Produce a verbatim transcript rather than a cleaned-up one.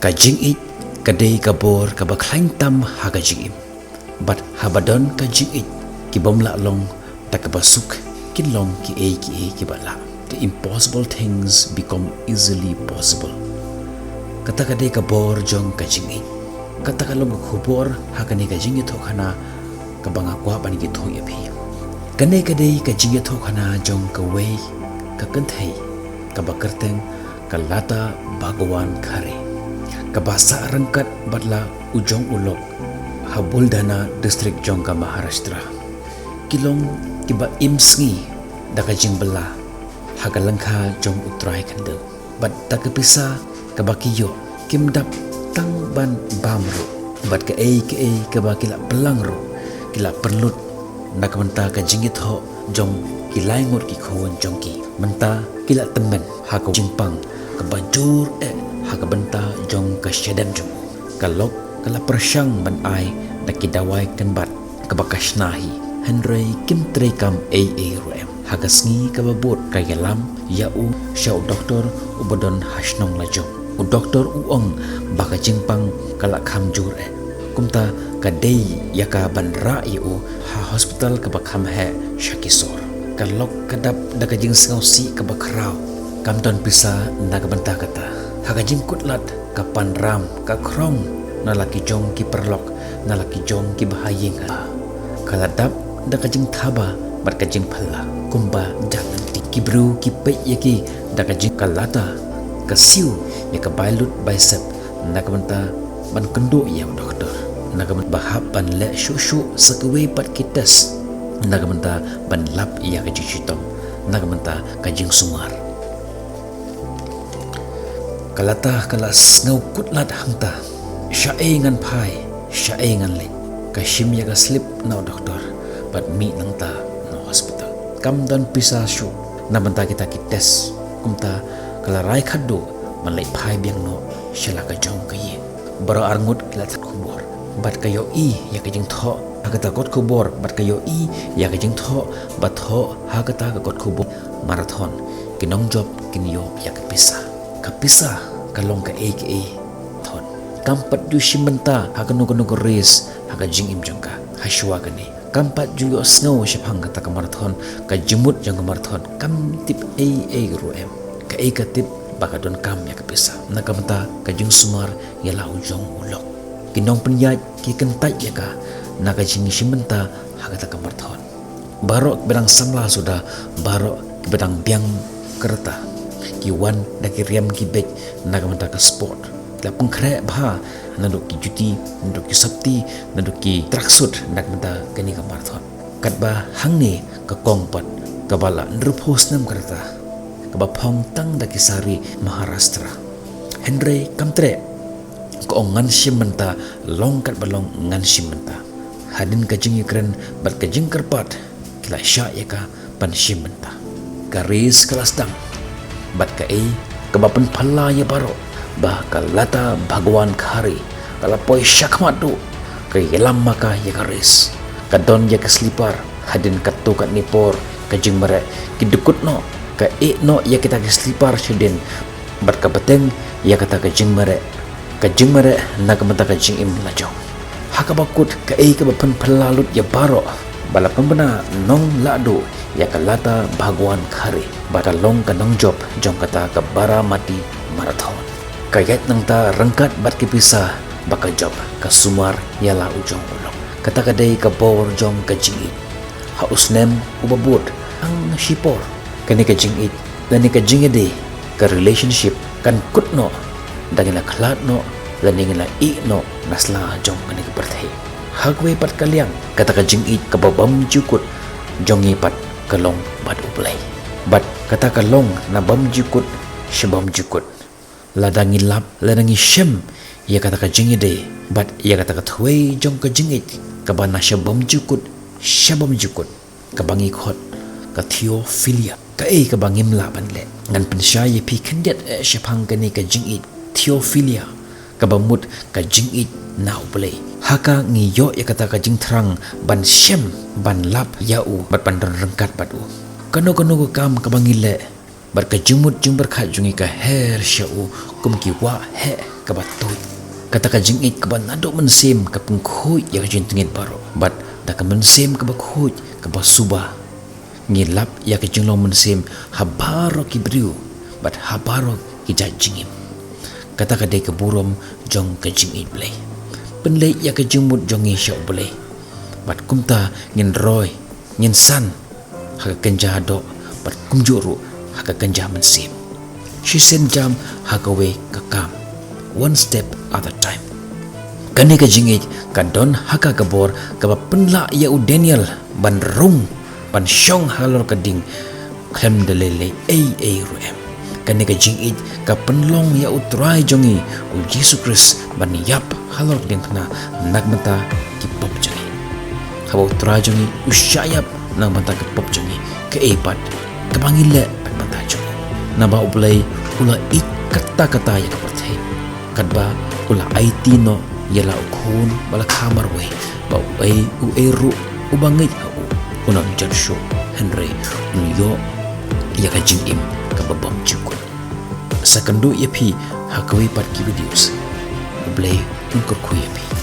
Ka jingïeit ka dei ka bor kaba khlaiñ tam ha ka jingim. Bad haba don ka jingïeit, ki bym lah long da kaba suk, kin long kiei kiei kiba lah. The impossible things become easily possible. Kata ka dei ka bor jong ka jingïeit. Kata ka long ka khubor ha kane ka jingïathuhkhana kaba nga kwah ban ïathuh ïa phi. Kane ka dei ka jingïathuhkhana jong kawei ka kynthei kaba kyrteng ka Lata Bhagwan Khare, kaba sah ryngkat bad la u jong u lok ha Buldhana district jong ka Maharashtra. Ki long kiba im sngi da ka jingbylla ha ka lyngkha jong U Trai Khyndew. Bad da ka pisa kaba ki ïoh, kim dap tang ban bam ruh. Bad kaei kaei kaba ki la pynlang ruh, ki la pynlut na ka bynta ka jingïathoh jong ki lai ngut ki khun jong ki. Mynta ki la tymmen ha ka jingpang kaba jur eh ha ka bynta jong ka shadem jong u. Ka lok ka la pyrshang ban ai da ki dawai kynbat kaba ka shna hi, hynrei kim treikam ei ei ruh em. Ha ka sngi kaba bud ka ïalam ïa u sha u doktor uba don ha shnong lajong. U doktor u ong ba ka jingpang ka la kham jur eh. Kumta ka dei ïa ka ban rah ïa u ha hospital kaba kham heh sha ki sor. Ka lok ka dap da ka jingsngewsih kaba khraw. Kam don pisa na ka bynta kata. Ha ka jingkut lad ka pan ram, ka khrong na la ki jong ki paralok, na la ki jong ki bahaïing. Ka la dap da ka jingthaba bad ka jingphylla. Kumba jan lynti ki briew ki peit ïa ki da ka jing, ka Lata ka siew ïa ka bai lut bai sep na ka bynta ban kynduh ïa u doktor, na ka bynta ba hap ban leh shuh shuh sa kawei pat ki test, na ka bynta ban lap ïa ka jingshitom, na ka bynta ka jingsumar. Ka Lata ka la sngew kut lad hangta. Shaei ngan phai, shaei ngan leit. Ka shim ïa ka slip na u doktor bad mih nangta na hospital. Kam don pisa shuh na bynta kita ki test. Kumta ka la rai khatduh ban leit phai biang noh sha la ka jong ka ïing. Baroh arngut ki la thad khubor bad ka ïohi ïa ka jingthoh ha kata ka kot khubor, bad ka ïohi ïa ka jingthoh ba thoh ha kata ka kot khubor marathon, ki nongjop kin ïoh ïa ka pisa. Ka pisa ka long kaei kaei thon. Kam pat ju shim bynta ha kano kano ka race ha ka jingim jong ka ha shuwa kane. Kam pat ju ïohsngew shaphang kata ka marathon, ka jingmut jong ka marathon. Kam tip ei ei ruh em. Kaei ka tip ba ka donkam ïa ka pisa. Na ka bynta ka jingsumar ïa la u jong u lok. Ki nongpynïaid ki kyntait ïa ka na ka jingshim bynta ha kata ka marathon. Baroh kiba dang samla suda, baroh kiba dang biang ka rta, ki wan da ki riam ki beit na ka bynta ka sport. Ki la pynkhreh bha naduh ki juti, naduh ki sopti, naduh ki tracksuit na ka bynta kane ka marathon. Katba hangne ka kong pat kaba la hynriewphew snem ka rta, kaba phong tang da ki sari Maharashtra. Hynrei kam treh, ka ong ngan shim bynta, long katba long ngan shim bynta. Hadien ka jingïakren bad ka jingkyrpad ki la shah ïa ka ban shim bynta. Ka race ka la sdang bad kaei kaba pynphylla ïa baroh ba ka Lata Bhagwan Khare ka la poi shakhmat duh, ka ïalam ma ka ïa ka race. Ka don ïa ka slipar, hadien katto katne por ka jingmareh ki dkut noh, ka ïeh noh ïa kita ki slipar shadien bad ka bteng ïa kata ka jingmareh, ka jingmareh na ka bynta ka jingim lajong. Ha kaba kut kaei kaba pynphylla lut ïa baroh ba la pynbna nong lahduh ïa ka Lata Bhagwan Khare ba ka long ka nongjop jong kata ka Baramati Marathon. Ka ïaid nangta ryngkat bad ki pisa ba ka jop, ka sumar ïa la u jong u lok. Kata ka dei ka bor jong ka jingïeit. Ha u snem uba bud, hangta shipor, kane ka jingïeit lane ka jingïadei, ka relationship kan kut noh da ngin la khlad noh lane ngin la ïeh noh na sla jong kane ka pyrthei. Ha kawei pat ka liang, kata ka jingïeit kaba bym ju kut jong ngi pat ka long bad U Blei. Bad kata ka long na bym ju kut sha bym ju kut. Lada ngi lap, lada ngi shem ïa kata ka jingïadei bad ïa kata ka thwei jong ka jingïeit kaba na sha bym ju kut sha bym ju kut, kaba ngi khot ka theophilia. Kaei kaba ngim lah ban leh? Ngan pynshai ïa phi khyndiat eh shaphang kane ka jingïeit theophilia, kaba mut ka jingïeit na U Blei. Ha ka ngi ïoh ïa kata ka jingthrang ban shem, ban lap ïa u bad ban don ryngkat bad u. Kano kano ka kam kaba ngi leh bad ka jingmut jingpyrkhat jong ngi ka her sha u kum ki wah heh kaba tuid. Kata ka jingïeit kaba naduh mynsiem ka pynkhuid ïa ka jingtngit baroh. Bad da ka mynsiem kaba khuid, kaba suba, ngi lap ïa ka jinglong mynsiem ha baroh ki briew bad ha baroh ki jait jingim. Kata ka dei ka burom jong ka jingïeit Blei. Pynleit ïa ka jingmut jong ngi sha U Blei. Bad kumta ngin roi, ngin san ha ka kynja doh, bad kumjuh ruh ha ka kynja mynsiem. Shisien jam ha kawei ka kam. One step at a time. Kane ka jingïeit ka don ha ka ka bor kaba pynlah ïa u Daniel ban rung, ban shong halor ka ding khlem da leh ei ei ruh em. Kane ka jingïeit ka pynlong ïa U Trai jong ngi, U Jisu Khrist, ban ïap halor ka diengphna na ka bynta ki pop jong ngi. Haba U Trai jong ngi u shah ïap na ka bynta ki pop jong ngi, kaei pat kaba ngi leh na ka bynta jong u? Naba U Blei u la ïeit katta katta ïa ka pyrthei, katba u la aiti noh ïa la u Khun ba la kha marwei, ba uei uei ruh uba ngeit ha u un ym jot shuh, hynrei un ïoh ïa ka jingim kaba bymjukut. Sa kynduh ïa phi ha kawei pat ki videos. U Blei un kyrkhu ïa phi.